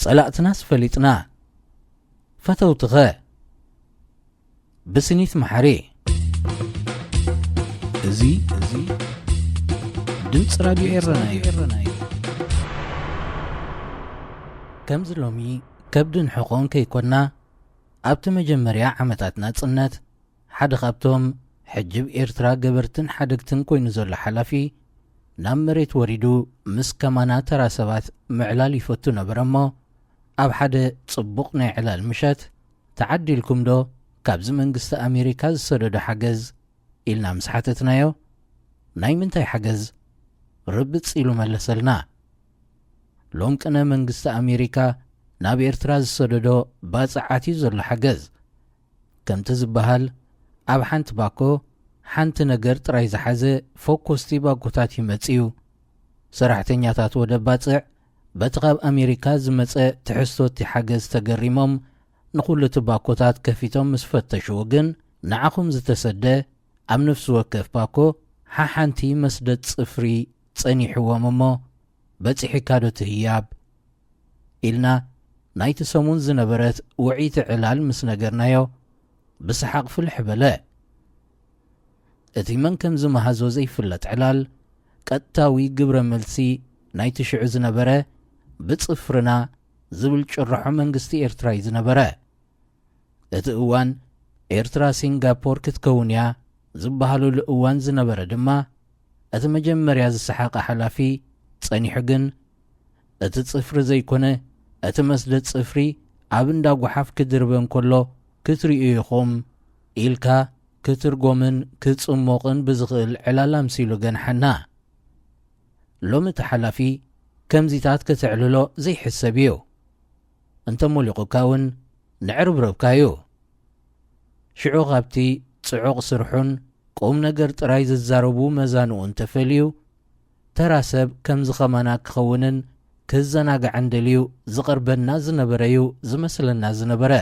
ጸላእትናስ ፈሊጥና፣ ፈተውትኸ ብስኒት መሓሪ። እዚ፣ እዚ ድምፂ ራድዮ ኤረና እዩ። ከምዚ ሎሚ ከብድን ሕቖን ከይኮና፣ ኣብቲ መጀመርያ ዓመታት ናጽነት፣ ሓደ ካብቶም ሕጂ ብ ኤርትራ ገበርትን ሓደግትን ኮይኑ ዘሎ ሓላፊ፣ ናብ መሬት ወሪዱ ምስ ከማና ተራ ሰባት ምዕላል ይፈቱ ነበረ እሞ፣ ኣብ ሓደ ጽቡቕ ናይ ዕላል ምሸት፣ "ተዓዲልኩም ዶ ካብዚ መንግስቲ ኣሜሪካ ዝሰደዶ ሓገዝ?" ኢልና ምስ ሓተትናዮ፣ "ናይ ምንታይ ሓገዝ?" ርብጽ ኢሉ መለሰልና። ሎም ቅነ መንግስቲ ኣሜሪካ ናብ ኤርትራ ዝሰደዶ ባጽዕ ኣትዩ ዘሎ ሓገዝ። ከምቲ ዝበሃል፣ ኣብ ሓንቲ ባኮ ሓንቲ ነገር ጥራይ ዝሓዘ ፎኮስቲ ባኮታት ይመጽእ እዩ። ሰራሕተኛታት ወደብ ባጽዕ በቲ ካብ ኣሜሪካ ዝመጸ ትሕዝቶቲ ሓገዝ ተገሪሞም፣ ንኹሉ እቲ ባኮታት ከፊቶም ምስ ፈተሽዎ ግን፣ ንዓኹም ዝተሰደ ኣብ ነፍሲ ወከፍ ባኮ ሓሓንቲ መስደድ ጽፍሪ ጸኒሕዎም እሞ፣ "በጺሕካ ዶ እቲ ህያብ?" ኢልና ናይቲ ሰሙን ዝነበረት ውዕይቲ ዕላል ምስ ነገርናዮ፣ ብሰሓቕ ፍልሕ በለ። እቲ መን ከም ዝመሃዞ ዘይፍለጥ ዕላል፣ ቀጥታዊ ግብረ መልሲ ናይቲ ሽዑ ዝነበረ "ብጽፍርና" ዝብል ጭርሖ መንግስቲ ኤርትራ እዩ ዝነበረ። እቲ እዋን፣ "ኤርትራ ሲንጋፖር ክትከውን እያ" ዝበሃለሉ እዋን ዝነበረ ድማ፣ እቲ መጀመርያ ዝሰሓቐ ሓላፊ፣ ጸኒሑ ግን፣ "እቲ ጽፍሪ ዘይኮነ፣ እቲ መስደድ ጽፍሪ ኣብ እንዳ ጓሓፍ ክድርበ እንከሎ ክትርእዩ ኢኹም" ኢልካ ክትርጎምን ክጽሞቕን ብዝኽእል ዕላል ኣምሲሉ ገንሓና። ሎሚ እቲ ሓላፊ ከምዚታት ከተዕልሎ ዘይሕሰብ እዩ። እንተ ሞሊቑካ እውን ንዕርብረብካ እዩ። ሽዑ ካብቲ ጽዑቕ ስርሑን ቁም ነገር ጥራይ ዝዛረቡ መዛንኡ እንተፈልዩ፣ ተራ ሰብ ከምዚ ኸማና ክኸውንን ክዘናጋዕን ደልዩ ዝቐርበና ዝነበረ እዩ ዝመስለና ዝነበረ።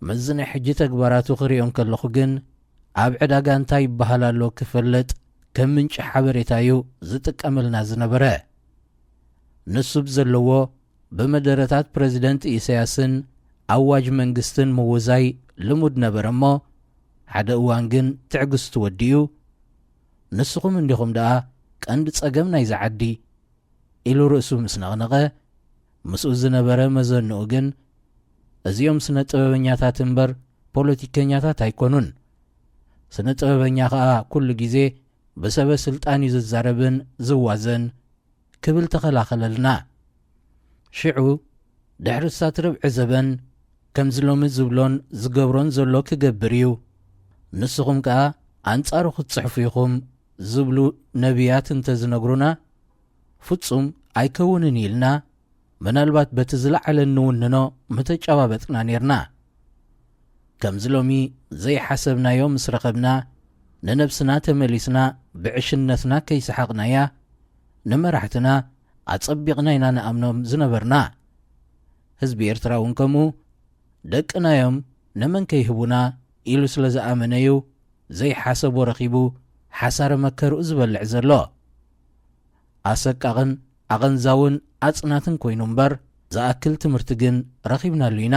ምስዚ ናይ ሕጂ ተግባራቱ ክሪኦ እንከለኹ ግን፣ ኣብ ዕዳጋ እንታይ ይበሃል ኣሎ ክፈልጥ ከም ምንጪ ሓበሬታ እዩ ዝጥቀመልና ዝነበረ። ንሱ ብዘለዎ ብመደረታት ፕረዚደንት ኢሳያስን ኣዋጅ መንግስትን ምውዛይ ልሙድ ነበረ እሞ፣ ሓደ እዋን ግን ትዕግስቱ ወዲኡ፣ "ንስኹም እንዲኹም ደኣ ቀንዲ ጸገም ናይዛ ዓዲ" ኢሉ ርእሱ ምስ ነቕነቐ፣ ምስኡ ዝነበረ መዘንኡ ግን፣ "እዚኦም ስነ ጥበበኛታት እምበር ፖለቲከኛታት ኣይኮኑን። ስነ ጥበበኛ ኸኣ ኩሉ ግዜ ብሰበ ስልጣን እዩ ዝዛረብን ዝዋዘን" ክብል ተኸላኸለልና። ሽዑ፣ ድሕሪ ሳት ርብዒ ዘበን፣ ከምዚ ሎሚ ዝብሎን ዝገብሮን ዘሎ ክገብር እዩ፣ ንስኹም ከኣ ኣንጻሩ ክትጽሕፉ ኢኹም ዝብሉ ነቢያት እንተ ዝነግሩና፣ ፍጹም ኣይከውንን ኢልና፣ ምናልባት በቲ ዝለዓለ እንውንኖ ምተጨባበጥና ኔርና። ከምዚ ሎሚ ዘይሓሰብናዮ ምስ ረኸብና፣ ንነብስና ተመሊስና ብዕሽነትና ከይሰሓቕናያ፣ ንመራሕትና ኣጸቢቕና ኢና ንኣምኖም ዝነበርና። ህዝቢ ኤርትራ እውን ከምኡ፣ ደቅናዮም ነመን ከይህቡና ኢሉ ስለ ዝኣመነዩ፣ ዘይሓሰቦ ረኺቡ ሓሳረ መከርኡ ዝበልዕ ዘሎ። ኣሰቃቕን ኣቐንዛውን ኣጽናትን ኮይኑ እምበር፣ ዝኣክል ትምህርቲ ግን ረኺብናሉ ኢና።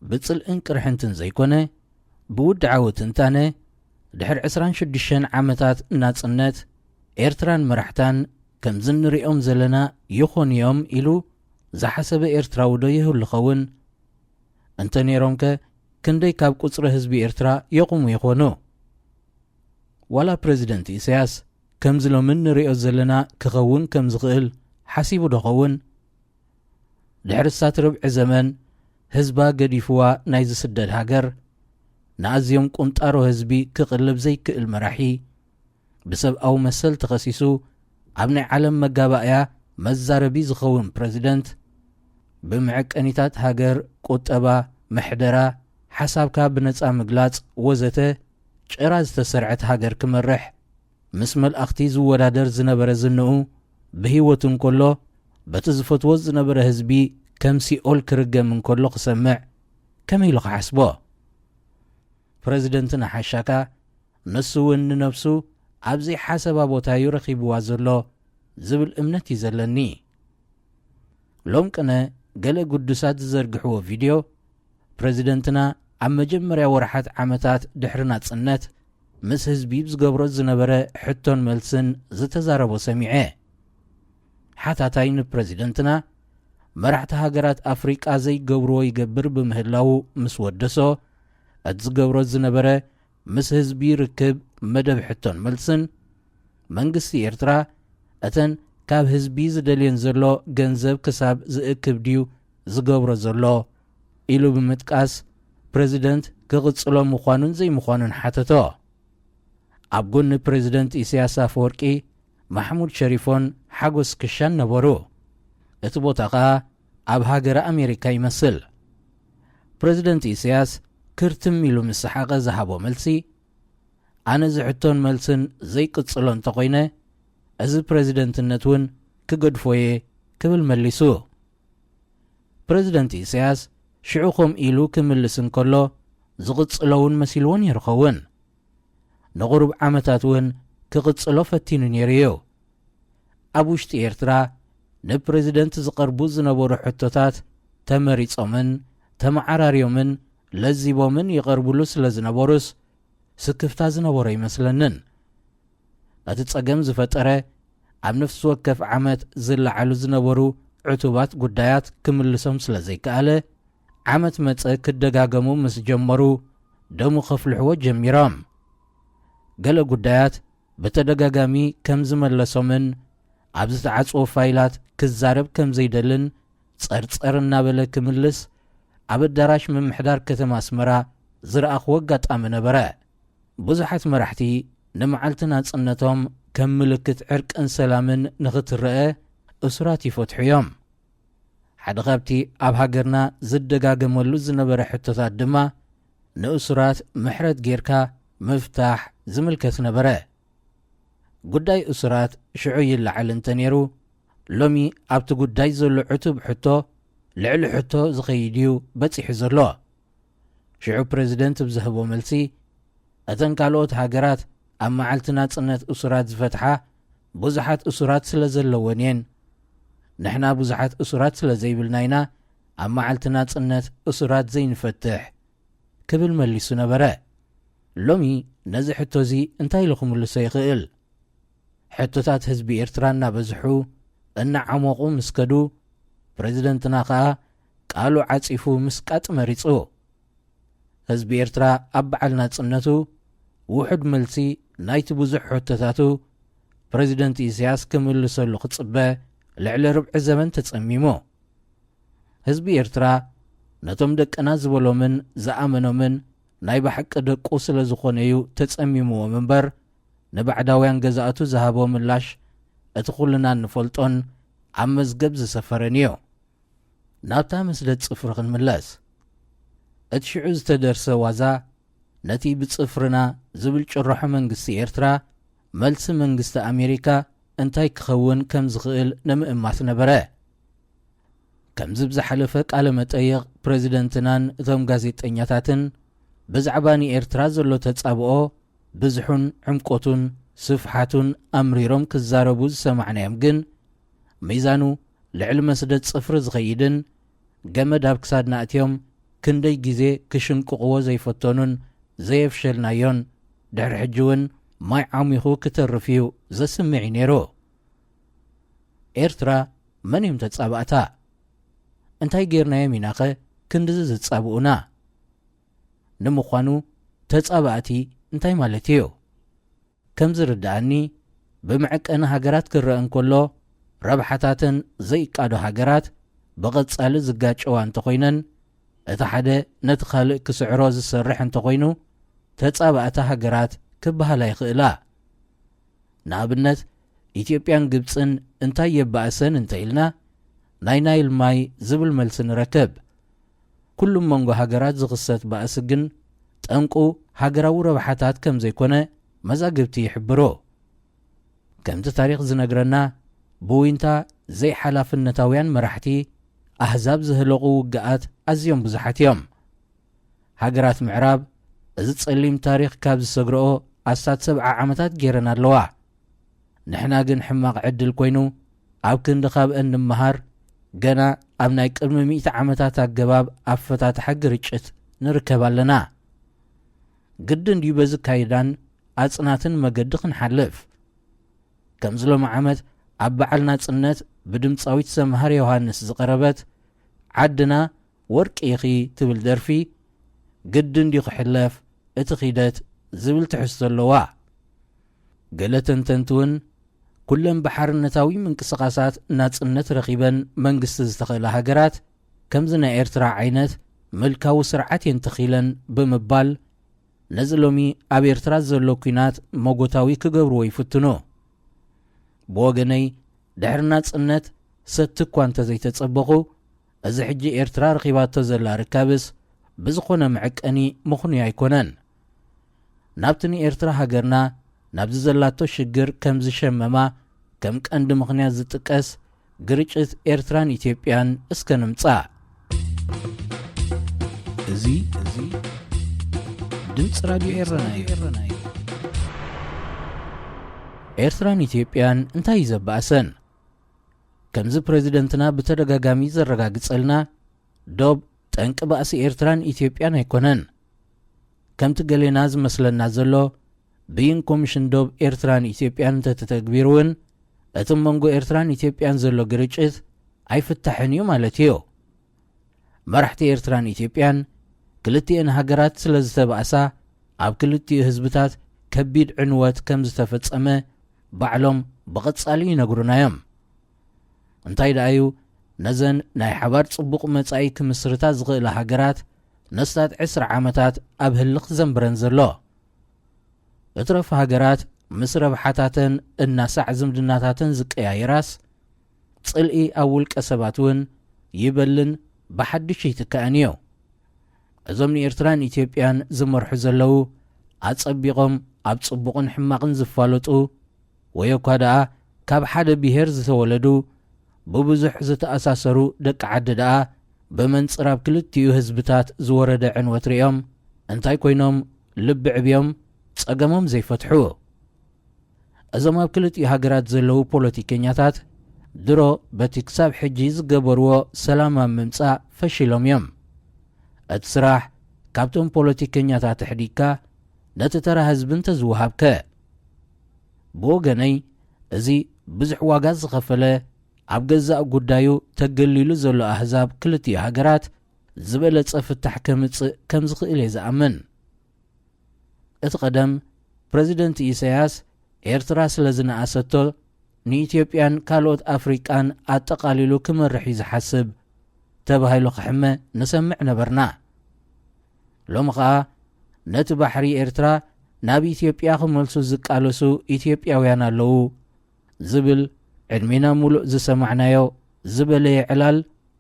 ብጽልእን ቅርሕንትን ዘይኮነ፣ ብውድዓዊ ትንታነ፣ ድሕሪ ዕስራን ሽዱሽተን ዓመታት ናጽነት፣ ኤርትራን መራሕታን ከምዚ እንሪኦም ዘለና ይኾኑ እዮም ኢሉ ዝሓሰበ ኤርትራዊ ዶ ይህሉ ኸውን? እንተ ነይሮምከ፣ ክንደይ ካብ ቁጽሪ ህዝቢ ኤርትራ የቑሙ ይኾኑ? ዋላ ፕረዚደንት ኢሳያስ፣ ከምዚ ሎሚ እንሪኦ ዘለና ክኸውን ከም ዝኽእል ሓሲቡ ዶ ኸውን? ድሕሪ ሳት ርብዒ ዘመን ህዝባ ገዲፍዋ ናይ ዝስደድ ሃገር፣ ንኣዝዮም ቁንጣሮ ህዝቢ ክቕልብ ዘይክእል መራሒ፣ ብሰብኣዊ መሰል ተኸሲሱ ኣብ ናይ ዓለም መጋባእያ መዛረቢ ዝኸውን ፕረዚደንት፣ ብመዐቀኒታት ሃገር፣ ቁጠባ፣ ምሕደራ፣ ሓሳብካ ብነጻ ምግላጽ ወዘተ ጭራ ዝተሰርዐት ሃገር ክመርሕ፣ ምስ መልኣኽቲ ዝወዳደር ዝነበረ ዝንኡ፣ ብህይወቱ እንከሎ በቲ ዝፈትዎ ዝነበረ ህዝቢ ከም ሲኦል ክርገም እንከሎ ክሰምዕ ከመይ ኢሉ ክሓስቦ? ፕረዚደንትና ሓሻካ፣ ንሱ እውን ንነብሱ ኣብ ዘይሓሰባ ቦታ እዩ ረኺብዋ ዘሎ ዝብል እምነት እዩ ዘለኒ። ሎም ቅነ ገለ ግዱሳት ዝዘርግሕዎ ቪድዮ፣ ፕረዚደንትና ኣብ መጀመርያ ወርሓት ዓመታት ድሕሪ ናጽነት ምስ ህዝቢ ዝገብሮ ዝነበረ ሕቶን መልስን ዝተዛረቦ ሰሚዐ። ሓታታይ ንፕረዚደንትና፣ መራሕቲ ሃገራት ኣፍሪቃ ዘይገብርዎ ይገብር ብምህላዉ ምስ ወደሶ፣ እቲ ዝገብሮ ዝነበረ ምስ ህዝቢ ርክብ፣ መደብ ሕቶን መልስን፣ መንግስቲ ኤርትራ እተን ካብ ህዝቢ ዝደልየን ዘሎ ገንዘብ ክሳብ ዝእክብ ድዩ ዝገብሮ ዘሎ ኢሉ ብምጥቃስ፣ ፕረዚደንት ክቕጽሎ ምዃኑን ዘይምዃኑን ሓተቶ። ኣብ ጎኒ ፕረዚደንት ኢሳያስ ኣፈወርቂ፣ ማሕሙድ ሸሪፎን ሓጎስ ክሻን ነበሩ። እቲ ቦታ ኸኣ ኣብ ሃገረ ኣሜሪካ ይመስል። ፕረዚደንት ኢሳያስ ክርትም ኢሉ ምስ ሰሓቐ ዝሃቦ መልሲ፣ ኣነ ዝሕቶን መልስን ዘይቅጽሎ እንተኾይነ፣ እዚ ፕረዚደንትነት እውን ክገድፎ እየ ክብል መሊሱ። ፕረዚደንት ኢሳያስ ሽዑ ከምኡ ኢሉ ክምልስ እንከሎ፣ ዝቕጽሎ እውን መሲልዎ ነይሩ ኸውን። ንቑሩብ ዓመታት እውን ክቕጽሎ ፈቲኑ ነይሩ እዩ። ኣብ ውሽጢ ኤርትራ ንፕረዚደንት ዝቐርቡ ዝነበሩ ሕቶታት ተመሪጾምን ተመዓራርዮምን ለዚቦምን ይቐርብሉ ስለ ዝነበሩስ፣ ስክፍታ ዝነበሮ ኣይመስለንን። እቲ ጸገም ዝፈጠረ፣ ኣብ ነፍሲ ወከፍ ዓመት ዝለዓሉ ዝነበሩ ዕቱባት ጉዳያት ክምልሶም ስለ ዘይከኣለ፣ ዓመት መጸ ክደጋገሙ ምስ ጀመሩ፣ ደሙ ከፍልሕዎ ጀሚሮም። ገለ ጉዳያት ብተደጋጋሚ ከም ዝመለሶምን ኣብ ዝተዓጽዎ ፋይላት ክዛረብ ከም ዘይደልን ጸርጸር እናበለ ክምልስ፣ ኣብ ኣዳራሽ ምምሕዳር ከተማ ኣስመራ ዝረኣኽዎ ኣጋጣሚ ነበረ። ብዙሓት መራሕቲ ንመዓልቲ ናጽነቶም ከም ምልክት ዕርቅን ሰላምን ንኽትረአ እሱራት ይፈትሑ እዮም። ሓደ ካብቲ ኣብ ሃገርና ዝደጋገመሉ ዝነበረ ሕቶታት ድማ፣ ንእሱራት ምሕረት ጌርካ ምፍታሕ ዝምልከት ነበረ። ጉዳይ እሱራት ሽዑ ይለዓል እንተ ነይሩ፣ ሎሚ ኣብቲ ጉዳይ ዘሎ ዕቱብ ሕቶ፣ ልዕሊ ሕቶ ዝኸይድ እዩ በጺሑ ዘሎ። ሽዑ ፕረዚደንት ብዝህቦ መልሲ፣ እተን ካልኦት ሃገራት ኣብ መዓልቲ ናጽነት እሱራት ዝፈትሓ ብዙሓት እሱራት ስለ ዘለወን እየን። ንሕና ብዙሓት እሱራት ስለ ዘይብልና ኢና ኣብ መዓልቲ ናጽነት እሱራት ዘይንፈትሕ፣ ክብል መሊሱ ነበረ። ሎሚ ነዚ ሕቶ እዚ እንታይ ኢሉ ክምልሶ ይኽእል? ሕቶታት ህዝቢ ኤርትራ እናበዝሑ፣ እናዓሞቑ ምስ ከዱ፣ ፕረዚደንትና ኸኣ ቃሉ ዓጺፉ ምስቃጥ መሪጹ። ህዝቢ ኤርትራ ኣብ በዓል ናጽነቱ፣ ውሑድ መልሲ ናይቲ ብዙሕ ሕቶታቱ ፕረዚደንት ኢሳያስ ክምልሰሉ ክጽበ ልዕሊ ርብዒ ዘመን ተጸሚሙ። ህዝቢ ኤርትራ ነቶም ደቅና ዝበሎምን ዝኣመኖምን ናይ ብሓቂ ደቁ ስለ ዝኾነ እዩ ተጸሚምዎም እምበር፣ ንባዕዳውያን ገዛእቱ ዝሃቦ ምላሽ እቲ ኩልና እንፈልጦን ኣብ መዝገብ ዝሰፈረን እዩ። ናብታ መስደድ ጽፍሪ ክንምለስ። እቲ ሽዑ ዝተደርሰ ዋዛ፣ ነቲ ብጽፍርና ዝብል ጭርሖ መንግስቲ ኤርትራ፣ መልሲ መንግስቲ ኣሜሪካ እንታይ ክኸውን ከም ዝኽእል ንምእማት ነበረ። ከምዚ ብዝሓለፈ ቃለ መጠይቕ ፕረዚደንትናን እቶም ጋዜጠኛታትን ብዛዕባ ንኤርትራ ዘሎ ተጻብኦ ብዝሑን ዕምቆቱን ስፍሓቱን ኣምሪሮም ክዛረቡ ዝሰማዕናዮም ግን፣ ሚዛኑ ልዕሊ መስደድ ጽፍሪ ዝኸይድን፣ ገመድ ኣብ ክሳድና ኣእትዮም ክንደይ ግዜ ክሽንቅቕዎ ዘይፈተኑን ዘየፍሸልናዮን፣ ድሕሪ ሕጂ እውን ማይ ዓሚኹ ክተርፍ እዩ ዘስምዕ እዩ ነይሩ። ኤርትራ መን እዮም ተጻባእታ? እንታይ ጌርናዮም ኢናኸ ክንድዚ ዝጻብኡና? ንምዃኑ ተጻባእቲ እንታይ ማለት እዩ? ከም ዝርድኣኒ፣ ብመዐቀኒ ሃገራት ክረአ እንከሎ፣ ረብሓታተን ዘይቃዶ ሃገራት ብቐጻሊ ዝጋጨዋ እንተኾይነን፣ እቲ ሓደ ነቲ ካልእ ክስዕሮ ዝሰርሕ እንተኾይኑ፣ ተጻባእቲ ሃገራት ክበሃላ ይኽእላ። ንኣብነት፣ ኢትዮጵያን ግብጽን እንታይ የባእሰን እንተ ኢልና፣ ናይ ናይል ማይ ዝብል መልሲ ንረክብ። ኩሉም መንጎ ሃገራት ዝኽሰት ባእሲ ግን፣ ጠንቁ ሃገራዊ ረብሓታት ከም ዘይኮነ መዛግብቲ ይሕብሩ። ከምቲ ታሪኽ ዝነግረና፣ ብዊንታ ዘይሓላፍነታውያን መራሕቲ ኣህዛብ ዝህለቑ ውግኣት ኣዝዮም ብዙሓት እዮም። ሃገራት ምዕራብ እዚ ጸሊም ታሪኽ ካብ ዝሰግረኦ ኣስታት ሰብዓ ዓመታት ገይረን ኣለዋ። ንሕና ግን ሕማቕ ዕድል ኮይኑ፣ ኣብ ክንዲ ካብአን ንምሃር፣ ገና ኣብ ናይ ቅድሚ ሚእቲ ዓመታት ኣገባብ ኣፈታትሓ ግርጭት ንርከብ ኣለና። ግድን ድዩ በዚ ካይዳን ኣጽናትን መገዲ ክንሓልፍ? ከምዚ ሎሚ ዓመት ኣብ በዓል ናጽነት ብድምጻዊት ሰምሃር ዮሃንስ ዝቐረበት ዓድና ወርቂ ኢኺ ትብል ደርፊ፣ ግድን ድዩ ክሕለፍ እቲ ኺደት ዝብል ትሕዝቶ ኣለዋ። ገለ ተንተንቲ እውን፣ ኩለን ብሓርነታዊ ምንቅስቓሳት ናጽነት ረኺበን መንግስቲ ዝተኸላ ሃገራት፣ ከምዚ ናይ ኤርትራ ዓይነት ምልካዊ ስርዓት እየን ተኺለን ብምባል፣ ነዚ ሎሚ ኣብ ኤርትራ ዘሎ ኲናት መጎታዊ ክገብርዎ ይፍትኑ። ብወገነይ፣ ድሕሪ ናጽነት ሰቲ እኳ እንተዘይተጸበኹ፣ እዚ ሕጂ ኤርትራ ረኺባቶ ዘላ ርካብስ ብዝኾነ መዐቀኒ ምኽኑይ ኣይኮነን። ናብቲ ንኤርትራ ሃገርና ናብዚ ዘላቶ ሽግር ከም ዝሸመማ ከም ቀንዲ ምኽንያት ዝጥቀስ ግርጭት ኤርትራን ኢትዮጵያን እስከ ንምጻእ። እዚ፣ እዚ ድምፂ ራድዮ ኤረና እዩ። ኤርትራን ኢትዮጵያን እንታይ እዩ ዘባእሰን? ከምዚ ፕረዚደንትና ብተደጋጋሚ ዘረጋግጸልና፣ ዶብ ጠንቂ ባእሲ ኤርትራን ኢትዮጵያን ኣይኮነን። ከምቲ ገሌና ዝመስለና ዘሎ፣ ብይን ኮሚሽን ዶብ ኤርትራን ኢትዮጵያን እንተተተግቢሩ እውን፣ እቲ መንጎ ኤርትራን ኢትዮጵያን ዘሎ ግርጭት ኣይፍታሕን እዩ ማለት እዩ። መራሕቲ ኤርትራን ኢትዮጵያን ክልቲኤን ሃገራት ስለ ዝተባእሳ፣ ኣብ ክልቲኡ ህዝብታት ከቢድ ዕንወት ከም ዝተፈጸመ ባዕሎም ብቐጻሊ ይነግሩና እዮም። እንታይ ደኣ እዩ፣ ነዘን ናይ ሓባር ጽቡቕ መጻኢ ክምስርታ ዝኽእላ ሃገራት ነስታት ዕስራ ዓመታት ኣብ ህልኽ ዘንብረን ዘሎ? እትረፍ ሃገራት ምስ ረብሓታተን እናሳዕ ዝምድናታተን ዝቀያየራስ፣ ጽልኢ ኣብ ውልቀ ሰባት እውን ይበልን ብሓድሽ ይትካእን እዩ። እዞም ንኤርትራን ኢትዮጵያን ዝመርሑ ዘለዉ፣ ኣጸቢቖም ኣብ ጽቡቕን ሕማቕን ዝፋለጡ፣ ወይ እኳ ደኣ ካብ ሓደ ብሄር ዝተወለዱ፣ ብብዙሕ ዝተኣሳሰሩ ደቂ ዓዲ ደኣ፣ ብመንጽር ኣብ ክልቲኡ ህዝብታት ዝወረደ ዕንወት ሪኦም፣ እንታይ ኮይኖም ልቢ ዕብዮም ጸገሞም ዘይፈትሑ? እዞም ኣብ ክልቲኡ ሃገራት ዘለዉ ፖለቲከኛታት፣ ድሮ በቲ ክሳብ ሕጂ ዝገበርዎ ሰላም ኣብ ምምጻእ ፈሺሎም እዮም። እቲ ስራሕ ካብቶም ፖለቲከኛታት ኣሕዲግካ ነቲ ተራ ህዝቢ እንተዝወሃብከ? ብወገነይ፣ እዚ ብዙሕ ዋጋ ዝኸፈለ፣ ኣብ ገዛእ ጉዳዩ ተገሊሉ ዘሎ ኣህዛብ ክልቲኡ ሃገራት ዝበለጸ ፍታሕ ከምጽእ ከም ዝኽእል እየ ዝኣምን። እቲ ቀደም ፕረዚደንት ኢሳያስ፣ ኤርትራ ስለ ዝነኣሰቶ፣ ንኢትዮጵያን ካልኦት ኣፍሪቃን ኣጠቓሊሉ ክመርሕ እዩ ዝሓስብ ተባሂሉ ክሕመ ንሰምዕ ነበርና። ሎሚ ኸኣ፣ ነቲ ባሕሪ ኤርትራ ናብ ኢትዮጵያ ክመልሱ ዝቃለሱ ኢትዮጵያውያን ኣለዉ ዝብል፣ ዕድሜና ሙሉእ ዝሰማዕናዮ ዝበለየ ዕላል፣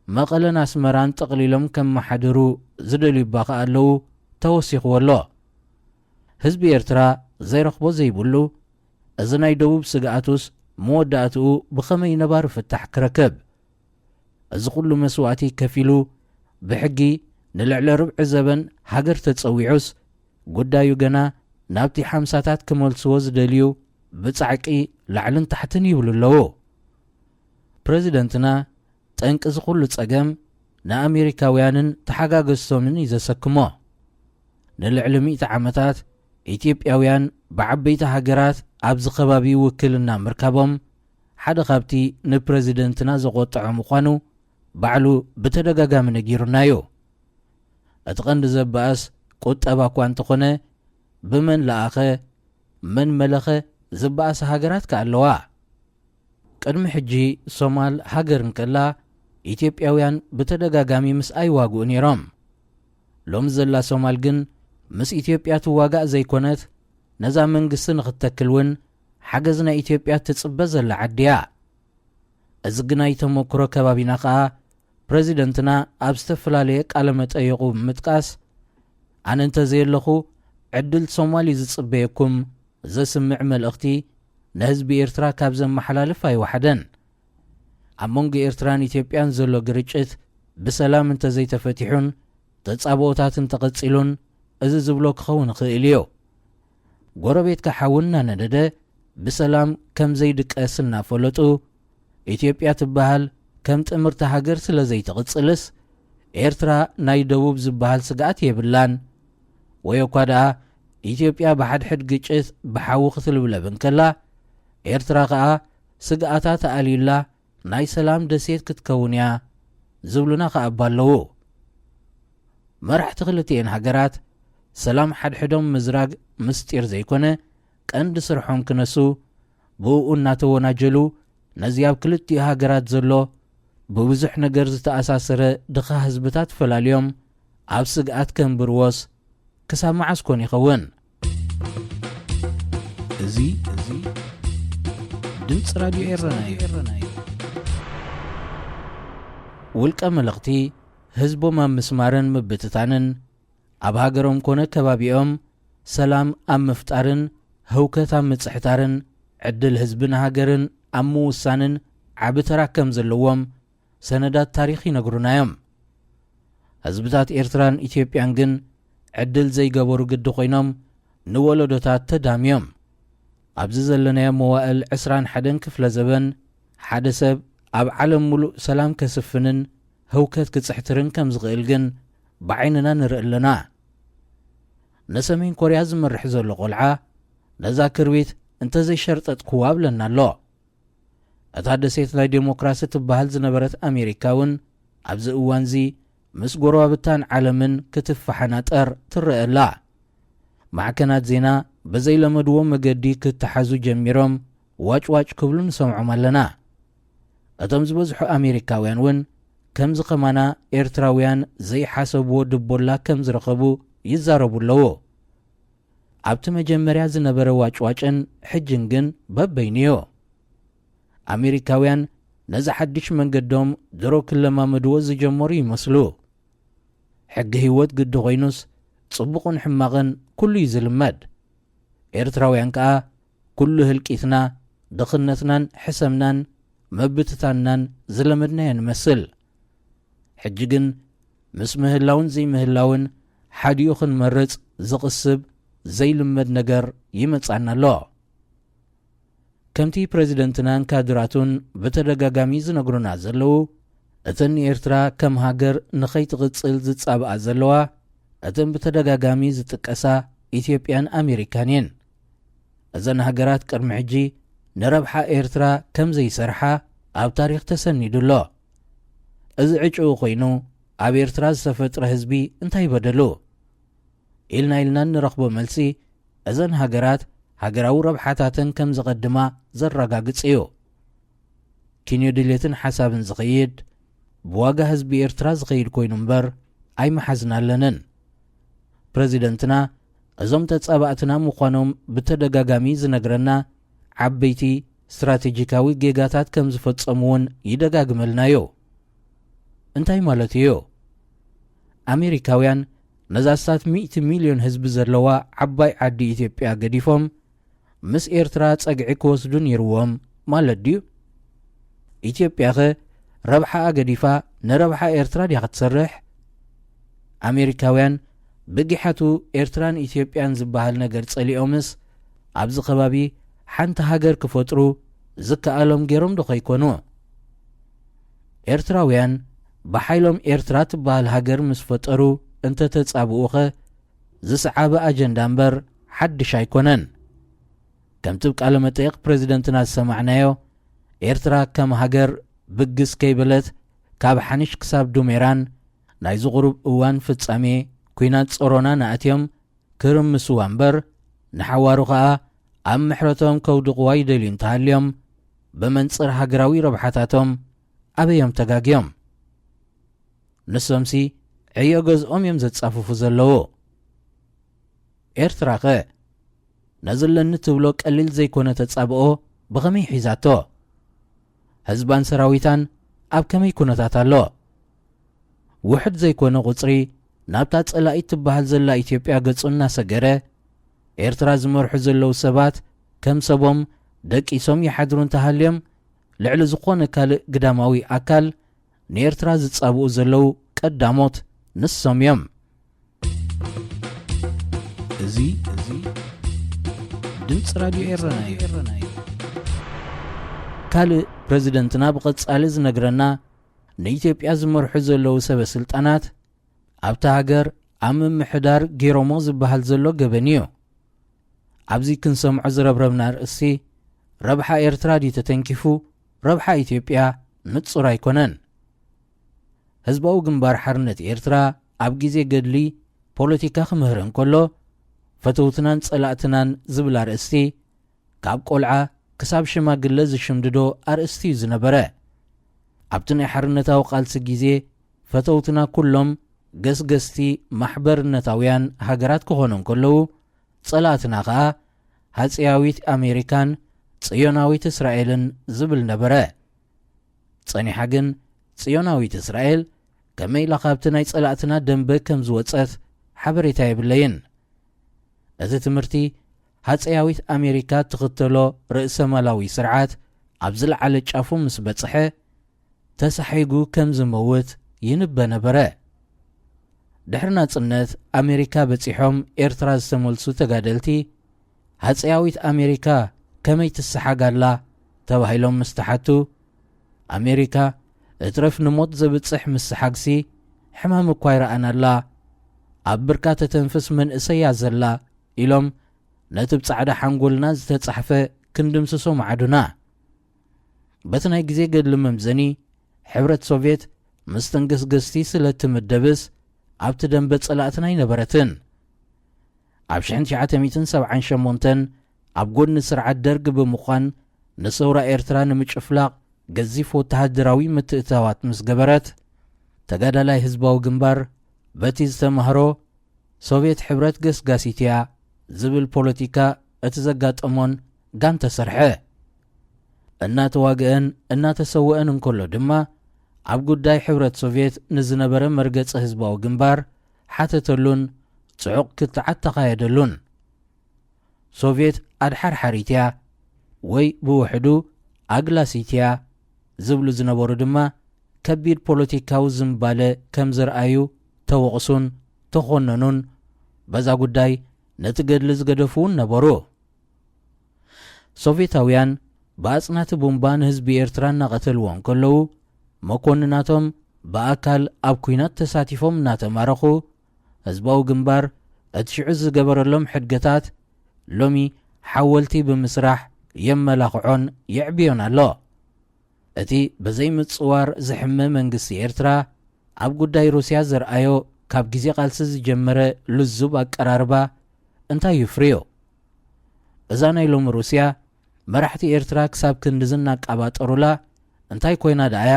መቐለን ኣስመራን ጠቕሊሎም ከመሓድሩ ዝደልዩ እባ ከኣ ኣለዉ ተወሲኽዎ ኣሎ። ህዝቢ ኤርትራ ዘይረኽቦ ዘይብሉ፣ እዚ ናይ ደቡብ ስግኣቱስ መወዳእትኡ ብኸመይ ነባሪ ፍታሕ ክረክብ? እዚ ኩሉ መስዋእቲ ከፊሉ፣ ብሕጊ ንልዕሊ ርብዒ ዘበን ሃገር ተጸዊዑስ፣ ጉዳዩ ገና ናብቲ ሓምሳታት ክመልስዎ ዝደልዩ ብጻዕቂ ላዕልን ታሕትን ይብሉ ኣለዉ። ፕረዚደንትና፣ ጠንቂ እዚ ኩሉ ጸገም ንኣሜሪካውያንን ተሓጋገዝቶምን እዩ ዘሰክሞ። ንልዕሊ ሚእቲ ዓመታት ኢትዮጵያውያን ብዓበይቲ ሃገራት ኣብዚ ከባቢ ውክልና ምርካቦም፣ ሓደ ካብቲ ንፕረዚደንትና ዘቖጥዖ ምዃኑ ባዕሉ ብተደጋጋሚ ነጊሩና እዩ። እቲ ቀንዲ ዘባእስ ቁጠባ እኳ እንተኾነ፣ ብመን ለኣኸ፣ መን መለኸ ዝበኣሳ ሃገራት ከኣ ኣለዋ። ቅድሚ ሕጂ ሶማል ሃገር እንከላ፣ ኢትዮጵያውያን ብተደጋጋሚ ምስኣ ይዋግኡ ነይሮም። ሎሚ ዘላ ሶማል ግን ምስ ኢትዮጵያ ትዋጋእ ዘይኮነት፣ ነዛ መንግስቲ ንኽትተክል እውን ሓገዝ ናይ ኢትዮጵያ ትጽበ ዘላ ዓዲ እያ። እዚ ግናይ ተመክሮ ከባቢና ከኣ፣ ፕረዚደንትና ኣብ ዝተፈላለየ ቃለ መጠይቑ ብምጥቃስ፣ ኣነ እንተዘየለኹ ዕድል ሶማል እዩ ዝጽበየኩም ዘስምዕ መልእኽቲ ንህዝቢ ኤርትራ ካብ ዘመሓላልፍ ኣይወሓደን። ኣብ መንጎ ኤርትራን ኢትዮጵያን ዘሎ ግርጭት ብሰላም እንተዘይተፈቲሑን ተጻብኦታት እንተቐጺሉን፣ እዚ ዝብሎ ክኸውን ይኽእል እዩ። ጎረቤትካ ሓዊ እናነደደ ብሰላም ከም ዘይድቀስ እናፈለጡ፣ ኢትዮጵያ ትበሃል ከም ጥምርቲ ሃገር ስለ ዘይትቕጽልስ፣ ኤርትራ ናይ ደቡብ ዝበሃል ስግኣት የብላን። ወይ እኳ ደኣ ኢትዮጵያ ብሓድሕድ ግጭት ብሓዊ ክትልብለብ እንከላ፣ ኤርትራ ከኣ ስግኣታ ተኣልዩላ ናይ ሰላም ደሴት ክትከውን እያ ዝብሉና ከኣ እባ ኣለዉ። መራሕቲ ክልቲኤን ሃገራት ሰላም ሓድሕዶም ምዝራግ ምስጢር ዘይኮነ፣ ቀንዲ ስርሖም ክነሱ፣ ብእኡ እናተወናጀሉ፣ ነዚ ኣብ ክልቲኡ ሃገራት ዘሎ ብብዙሕ ነገር ዝተኣሳሰረ ድኻ ህዝብታት ፈላልዮም ኣብ ስግኣት ከንብርዎስ ክሳብ መዓስ ኮን ይኸውን? እዚ፣ እዚ ድምፂ ራድዮ ኤረና እዩ። ውልቀ መለኽቲ ህዝቦም ኣብ ምስማርን ምብትታንን፣ ኣብ ሃገሮም ኮነ ከባቢኦም ሰላም ኣብ ምፍጣርን ህውከት ኣብ ምጽሕታርን፣ ዕድል ህዝብን ሃገርን ኣብ ምውሳንን ዓቢ ተራ ከም ዘለዎም ሰነዳት ታሪኽ ይነግሩና እዮም። ህዝብታት ኤርትራን ኢትዮጵያን ግን ዕድል ዘይገበሩ ግዲ ኮይኖም ንወለዶታት ተዳምዮም። ኣብዚ ዘለናዮ መዋእል ዕስራን ሓደን ክፍለ ዘበን፣ ሓደ ሰብ ኣብ ዓለም ሙሉእ ሰላም ከስፍንን ህውከት ክጽሕትርን ከም ዝኽእል ግን ብዓይንና ንርኢ ኣለና። ንሰሜን ኮርያ ዝመርሕ ዘሎ ቆልዓ፣ ነዛ ክርቢት እንተዘይሸርጠጥክዋ ኣብለና ኣሎ። እታ ደሴት ናይ ዴሞክራሲ ትበሃል ዝነበረት ኣሜሪካ እውን ኣብዚ እዋንዚ ምስ ጎረባብታን ዓለምን ክትፈሓናጠር ትረአ ኣላ። ማዕከናት ዜና ብዘይለመድዎ መገዲ ክተሓዙ ጀሚሮም ዋጭዋጭ ክብሉ ንሰምዖም ኣለና። እቶም ዝበዝሑ ኣሜሪካውያን እውን ከምዚ ከማና ኤርትራውያን ዘይሓሰብዎ ድቦላ ከም ዝረኸቡ ይዛረቡ ኣለዉ። ኣብቲ መጀመርያ ዝነበረ ዋጭዋጭን ሕጅን ግን በበይኑዮ። ኣሜሪካውያን ነዚ ሓድሽ መንገዶም ድሮ ክለማመድዎ ዝጀመሩ ይመስሉ። ሕጊ ህይወት ግዲ ኮይኑስ ጽቡቕን ሕማቕን ኩሉ እዩ ዝልመድ። ኤርትራውያን ከኣ ኩሉ ህልቂትና፣ ድኽነትናን ሕሰምናን ምብትታንናን ዝለመድናዮ ንመስል። ሕጂ ግን ምስ ምህላውን ዘይምህላውን ሓዲኡ ክንመርጽ ዝቕስብ ዘይልመድ ነገር ይመጻና ኣሎ። ከምቲ ፕረዚደንትናን ካድራቱን ብተደጋጋሚ ዝነግሩና ዘለዉ፣ እተን ንኤርትራ ከም ሃገር ንኸይትቕጽል ዝጻብኣ ዘለዋ፣ እተን ብተደጋጋሚ ዝጥቀሳ ኢትዮጵያን ኣሜሪካን እየን። እዘን ሃገራት ቅድሚ ሕጂ ንረብሓ ኤርትራ ከም ዘይሰርሓ ኣብ ታሪኽ ተሰኒዱ ኣሎ። እዚ ዕጭኡ ኮይኑ ኣብ ኤርትራ ዝተፈጥረ ህዝቢ እንታይ በደሉ? ኢልና ኢልና እንረኽቦ መልሲ፣ እዘን ሃገራት ሃገራዊ ረብሓታተን ከም ዘቐድማ ዘረጋግጽ እዩ። ኪንዮ ድሌትን ሓሳብን ዝኸይድ፣ ብዋጋ ህዝቢ ኤርትራ ዝኸይድ ኮይኑ እምበር ኣይመሓዝናለንን። ፕረዚደንትና እዞም ተጻባእትና ምዃኖም ብተደጋጋሚ ዝነግረና ዓበይቲ ስትራቴጂካዊ ጌጋታት ከም ዝፈጸሙ እውን ይደጋግመልናዮ። እንታይ ማለት እዩ? ኣሜሪካውያን ነዛ ኣስታት ሚእቲ ሚልዮን ህዝቢ ዘለዋ ዓባይ ዓዲ ኢትዮጵያ ገዲፎም ምስ ኤርትራ ጸግዒ ክወስዱ ነይርዎም ማለት ድዩ? ኢትዮጵያኸ ረብሓኣ ገዲፋ ንረብሓ ኤርትራ ድያ ክትሰርሕ? ኣሜሪካውያን ብጊሓቱ ኤርትራን ኢትዮጵያን ዝበሃል ነገር ጸሊኦምስ ኣብዚ ከባቢ ሓንቲ ሃገር ክፈጥሩ ዝከኣሎም ገይሮም ዶ ከይኮኑ? ኤርትራውያን ብሓይሎም ኤርትራ ትበሃል ሃገር ምስ ፈጠሩ እንተተጻብኡኸ ዝሰዓበ ኣጀንዳ እምበር ሓድሽ ኣይኮነን። ከምቲ ኣብ ቃለ መጠይቕ ፕረዚደንትና ዝሰማዕናዮ፣ ኤርትራ ከም ሃገር ብግስ ከይበለት ካብ ሓኒሽ ክሳብ ዱሜራን ናይዚ ቁሩብ እዋን ፍጻሜ ኲናት ጾሮና ንኣትዮም ክርምስዋ እምበር ንሓዋሩ ኸኣ ኣብ ምሕረቶም ከውድቕዋ ይደልዩ እንተሃልዮም ብመንጽር ሃገራዊ ረብሓታቶም ኣበዮም ተጋግዮም? ንሶምሲ ዕዮ ገዝኦም እዮም ዘጻፍፉ ዘለዉ። ኤርትራኸ ነዚ ኣለኒ ትብሎ ቀሊል ዘይኮነ ተጻብኦ ብኸመይ ሒዛቶ? ህዝባን ሰራዊታን ኣብ ከመይ ኩነታት ኣሎ? ውሑድ ዘይኮነ ቁጽሪ ናብታ ጸላኢት ትበሃል ዘላ ኢትዮጵያ ገጹ እናሰገረ፣ ኤርትራ ዝመርሑ ዘለዉ ሰባት ከም ሰቦም ደቂሶም ይሓድሩ እንተሃልዮም፣ ልዕሊ ዝኾነ ካልእ ግዳማዊ ኣካል ንኤርትራ ዝጻብኡ ዘለዉ ቀዳሞት ንሶም እዮም። እዚ፣ እዚ ድምፂ ራድዮ ኤረና እዩ። ካልእ ፕረዚደንትና ብቐጻሊ ዝነግረና፣ ንኢትዮጵያ ዝመርሑ ዘለዉ ሰበ ስልጣናት ኣብታ ሃገር ኣብ ምምሕዳር ገይሮሞ ዝበሃል ዘሎ ገበን እዩ። ኣብዚ ክንሰምዖ ዝረብረብና ኣርእስቲ ረብሓ ኤርትራ ድዩ ተተንኪፉ፣ ረብሓ ኢትዮጵያ ንጹር ኣይኮነን። ህዝባዊ ግንባር ሓርነት ኤርትራ ኣብ ግዜ ገድሊ ፖለቲካ ክምህር እንከሎ፣ ፈተውትናን ጸላእትናን ዝብል ኣርእስቲ ካብ ቆልዓ ክሳብ ሽማግለ ዝሽምድዶ ኣርእስቲ እዩ ዝነበረ። ኣብቲ ናይ ሓርነታዊ ቃልሲ ግዜ ፈተውትና ኩሎም ገስገስቲ ማሕበርነታውያን ሃገራት ክኾኑ እንከለዉ፣ ጸላእትና ኸኣ ሃጸያዊት ኣሜሪካን ጽዮናዊት እስራኤልን ዝብል ነበረ። ጸኒሓ ግን ጽዮናዊት እስራኤል ከመይ ኢላ ካብቲ ናይ ጸላእትና ደንበ ከም ዝወጸት ሓበሬታ የብለይን። እቲ ትምህርቲ ሃጸያዊት ኣሜሪካ እትኽተሎ ርእሰማላዊ ስርዓት ኣብ ዝለዓለ ጫፉ ምስ በጽሐ፣ ተሳሒጉ ከም ዝመውት ይንበ ነበረ። ድሕሪ ናጽነት ኣሜሪካ በጺሖም ኤርትራ ዝተመልሱ ተጋደልቲ፣ ሃጸያዊት ኣሜሪካ ከመይ ትሰሓግ ኣላ ተባሂሎም ምስ ተሓቱ፣ ኣሜሪካ እትረፍ ንሞት ዘብጽሕ ምስሓግሲ ሕማም እኳ ኣይረኣናላ፣ ኣብ ብርካ ተተንፍስ መንእሰያ ዘላ ኢሎም ነቲ ብጻዕዳ ሓንጎልና ዝተጻሕፈ ክንድምስሶ መዓዱና። በቲ ናይ ግዜ ገድሊ መምዘኒ፣ ሕብረት ሶቭየት ምስ ተንገስገስቲ ስለ እትምደብስ ኣብቲ ደንበ ጸላእትና ኣይነበረትን። ኣብ ሽሕን ትሽዓተ ሚእትን ሰብዓን ሸሞንተን ኣብ ጎድኒ ስርዓት ደርግ ብምዃን ንሰውራ ኤርትራ ንምጭፍላቕ ገዚፍ ወተሃደራዊ ምትእትታዋት ምስ ገበረት፣ ተጋዳላይ ህዝባዊ ግንባር በቲ ዝተማህሮ ሶቭየት ሕብረት ገስጋሲት እያ ዝብል ፖለቲካ እቲ ዘጋጠሞን ጋንተ ሰርሐ። እናተዋግአን እናተሰወአን እንከሎ ድማ ኣብ ጉዳይ ሕብረት ሶቭየት ንዝነበረ መርገጺ ህዝባዊ ግንባር ሓተተሉን ጽዑቕ ክትዓት ተኻየደሉን። ሶቭየት ኣድሓርሓሪት እያ ወይ ብውሕዱ ኣግላሲት እያ ዝብሉ ዝነበሩ ድማ ከቢድ ፖለቲካዊ ዝምባለ ከም ዘርኣዩ ተወቕሱን ተኾነኑን። በዛ ጉዳይ ነቲ ገድሊ ዝገደፉ እውን ነበሩ። ሶቭየታውያን ብኣጽናቲ ቡምባ ንህዝቢ ኤርትራ እናቐተልዎ እንከለዉ፣ መኮንናቶም ብኣካል ኣብ ኲናት ተሳቲፎም እናተማረኹ፣ ህዝባዊ ግንባር እቲ ሽዑ ዝገበረሎም ሕድገታት ሎሚ ሓወልቲ ብምስራሕ የመላኽዖን የዕብዮን ኣሎ። እቲ ብዘይ ምጽዋር ዝሕመ መንግስቲ ኤርትራ ኣብ ጉዳይ ሩስያ ዘርኣዮ ካብ ግዜ ቃልሲ ዝጀመረ ልዙብ ኣቀራርባ እንታይ እዩ ፍርዮ? እዛ ናይ ሎሚ ሩስያ መራሕቲ ኤርትራ ክሳብ ክንድዚ እናቃባጠሩላ እንታይ ኮይና ደኣያ?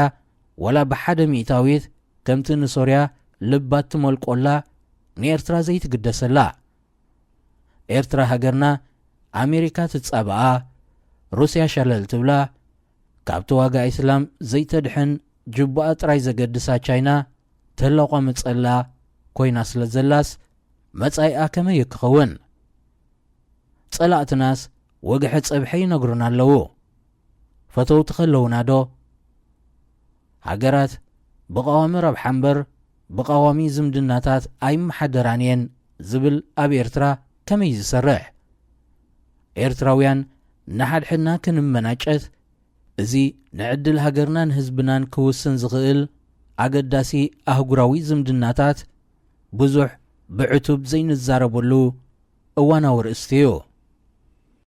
ወላ ብሓደ ሚእታዊት ከምቲ ንሶርያ ልባ ትመልቆላ ንኤርትራ ዘይትግደሰላ? ኤርትራ ሃገርና ኣሜሪካ ትጻብኣ፣ ሩስያ ሸለል ትብላ፣ ካብ ተዋጋኢ እስላም ዘይተድሕን ጅቡኣ ጥራይ ዘገድሳ ቻይና ተለቋምጸላ ኮይና ስለ ዘላስ መጻኢኣ ከመይ እዩ ክኸውን? ጸላእትናስ ወግሐ ጸብሐ ይነግሩና ኣለዉ። ፈተውቲ ከለዉና ዶ? ሃገራት ብቐዋሚ ረብሓ እምበር ብቐዋሚ ዝምድናታት ኣይመሓደራን እየን ዝብል ኣብ ኤርትራ ከመይ ዝሰርሕ? ኤርትራውያን ንሓድሕድና ክንመናጨት፣ እዚ ንዕድል ሃገርናን ህዝብናን ክውስን ዝኽእል ኣገዳሲ ኣህጉራዊ ዝምድናታት ብዙሕ ብዕቱብ ዘይንዛረበሉ እዋናዊ ርእስቲ እዩ።